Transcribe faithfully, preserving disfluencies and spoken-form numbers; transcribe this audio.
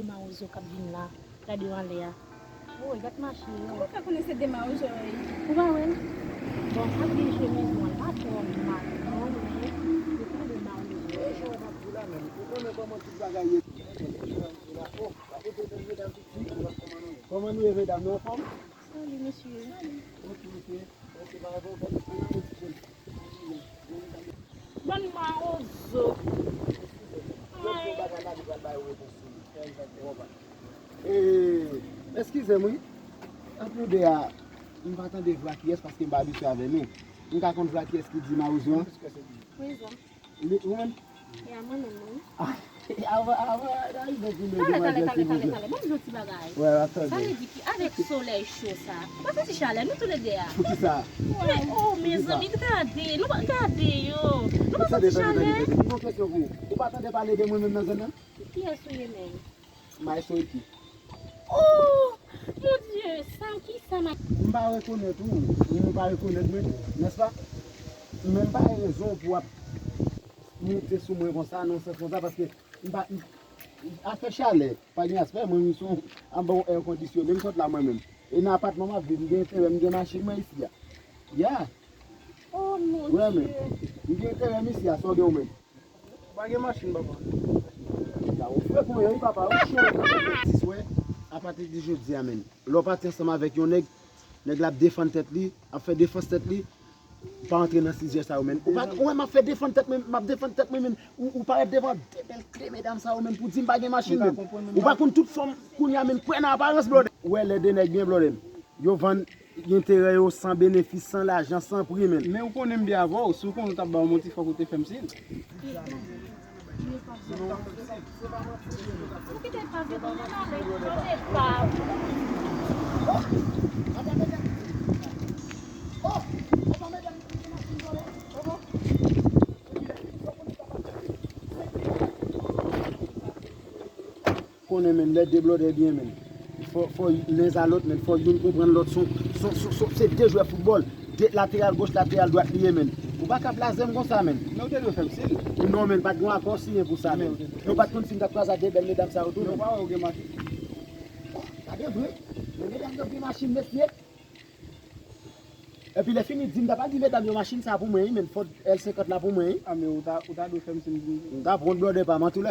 Mawozo k ap vin la. Gade yo anlè a. Woy, gad mache yo. Kòman w fè konnen se de mawozo yo ye? Ou pa wè l? Bon, sa gen chemiz mwen la twò mal non, men yo pa de mawozo. Kòman nou ye, medam, nou anfòm? Salut, mesye. Ok, ok. Ok, pa gen pwoblèm. Bann mawozo. Eh, eskize m, wi. Anpil de a, m pa tande vwa kiyès paske m pa abitye avè nou. M ka konn vwa kiyès ki di mawozo an? Prison. Li, ou menm? Ya, mwen menm, wi. Ah, avan, avan, analize pou nou. Talè, talè, talè, talè, talè. Ban m di yon ti bagay. Wè, w ap tande. Sa vle di ki avèk solèy cho sa, ou pa santi chalè, nou toulède a? Poukisa? Men, oh, mezanmi, gade, nou pa gade yo. Nou pa santi chalè? Tande, tande, tande, tande. Yon kesyon pou ou. Ou pa tande pale de mwen menm nan zòn nan? Kiyès ou ye menm? Maestro Ricky. Oh! Mon Dieu, sa ki sa ma... M pa rekonèt ou, ou pa rekonèt mwen, nèspa? Men m pa gen rezon pou w ap moute sou mwen konsa, nan sans konsa, paske m pa, m, afè chalè, pa gen aspè, mwen menm sou anba yon air conditionné, m sot la mwen menm. E nan apatman m ap viv, m gen enterè, m gen machin mwen isi a. Ya. Oh, mon Dieu. M gen enterè m isi a, sa w gen ou menm? Pa gen machin, papa. Sa ou fre pou yo, wi, papa, ou chen. Ti swè, apati de jodi a, menm. Lè w pati ansanm avèk yon nèg, nèg la ap defann tèt li, ap fè defans tèt li, pa antre nan sizè sa yo, menm. Ou pa, ou wè m ap fè defann tèt mwen, m ap defann tèt mwen, menm. Ou, ou parèt devan de bèl kle medam sa yo, menm, pou di m pa gen machin, menm. Ou pa konn tout fòm kounye a, menm, kwè nan aparans, blòdè. Ou wè lè de nèg byen, blòdè. Yo vann enterè yo san benefis, san lajan, san pri, menm. Men ou konnen m byen avè w, si w konnen w t ap ba m yon ti fòk ou te fè m siy. Ou kite pa vye konnen la, men konnen pa. Konnen, menm, lè de blòdè byen, menm. Fò, fò len a lòt, menm. Fò youn konprann lòt. Son, son, son, son, se de jwè foutbòl. De lateral goch, lateral dwat li ye, menm. Ou pa ka blaze m konsa, menm. Men ou te dwe fè m siy. Non, menm, pa t gen akò siyen pou sa, menm. Nou pa t konn si m t ap kwaze ak de bèl medam sa yo tou, menm. Ou pa wè ou gen machin. Oh, pa de vre. Men medam yo gen machin, mesye. Epi lè fini, di m ta pa di medam yo machin sa pou mwen, wi, menm Ford L senkant la pou mwen, wi. Ah, men ou ta, ou ta dwe fè m siy. M ta pran blòdè pa m an tou.